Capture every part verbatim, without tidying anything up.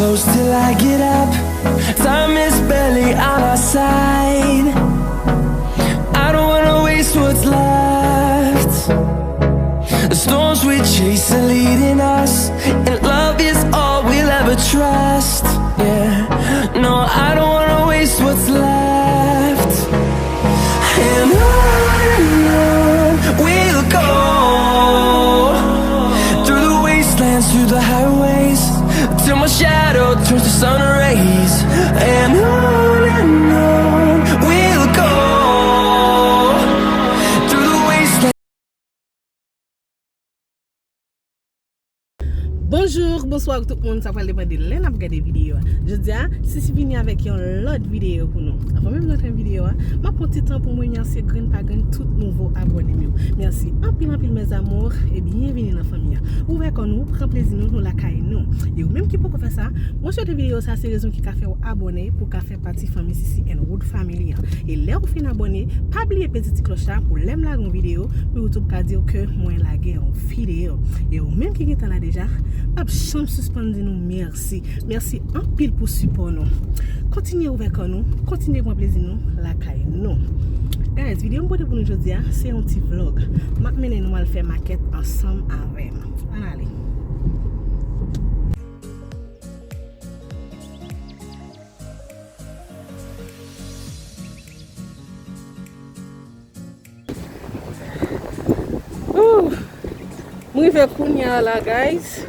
Close till I get up. Time is barely on our side. I don't wanna waste what's left. The storms we chase are leading us, and love is all we'll ever trust. Yeah, no, I don't wanna waste what's left. And on and on we'll go, through the wastelands, through the highways, till my shadow turns to sun rays. And on and on we'll go, through the wastelands. Bonjou, bonswa tout moun, sa pral depann de lè n ap gade videyo a. Jodi a, Sisi vini avèk yon lòt videyo pou nou. Anvan menm n antre nan videyo a, m ap pran ti tan pou m remèsye grenn pa grenn tout nouvo abòne m yo. Mèsi anpil, anpil, mes amours, e byenvini nan fanmi an. Ouvè kò nou, pran plezi nou, nou lakay nou. E ou menm ki poko fè sa, mwen swete videyo sa se rezon ki ka fè w abòne pou w ka fè pati fanmi Sisi and Wood Family an. E lè w fin abòne, pa bliye peze ti klòch la pou lè m lage yon videyo, pou YouTube ka di w ke mwen lage yon videyo. E ou menm ki gentan la deja, m p ap janm sispann di nou mèsi. Mèsi anpil pou sipò nou. Kontinye ouvè kò nou, kontinye pran plezi nou lakay nou. Guys, videyo m pote pou nou jodi a, se yon ti vlog. M ap mennen nou al fè makèt ansanm avè m. Ann ale. Ooh, m rive kounye a la, guys.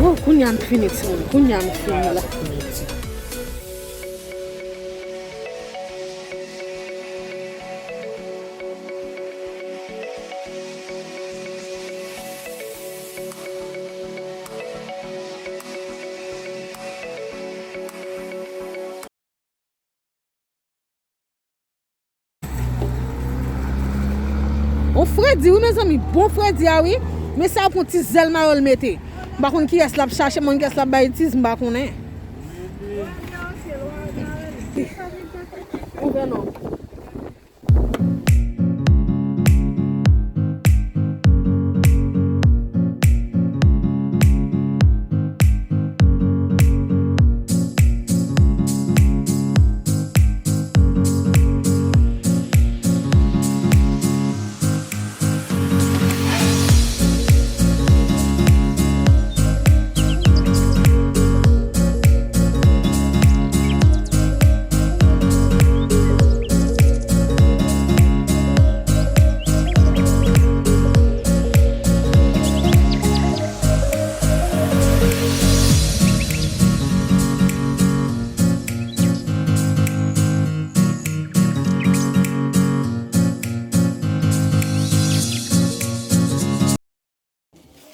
Wou, kounye a m fini, timoun. Kounye a m fini la. On fredi wi, mezanmi, bon fredi a wi. Men sa pran ti zèl mayo l mete. M pa konn kiyès l ap chache, m pa konn kiyès l ap bay tiz, m pa konnen. Ouvè non.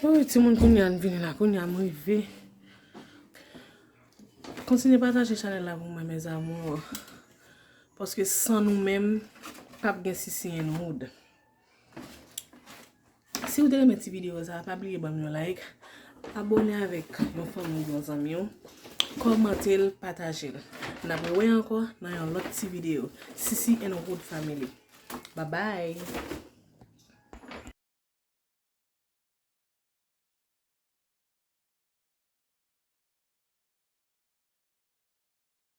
Wi, timoun, kounye a m vini la, kounye a m rive. Kontinye pataje chanèl la pou mwen, mes amours. Paske san nou menm, p ap gen Sisi and Wood. Si w te renmen ti videyo sa, pa bliye ban m yon like, abòne avèk yon fanmi w, yon zanmi w, kòmante l, pataje l. N ap rewè ankò nan yon lòt ti videyo. Sisi and Wood Family. Bye bye!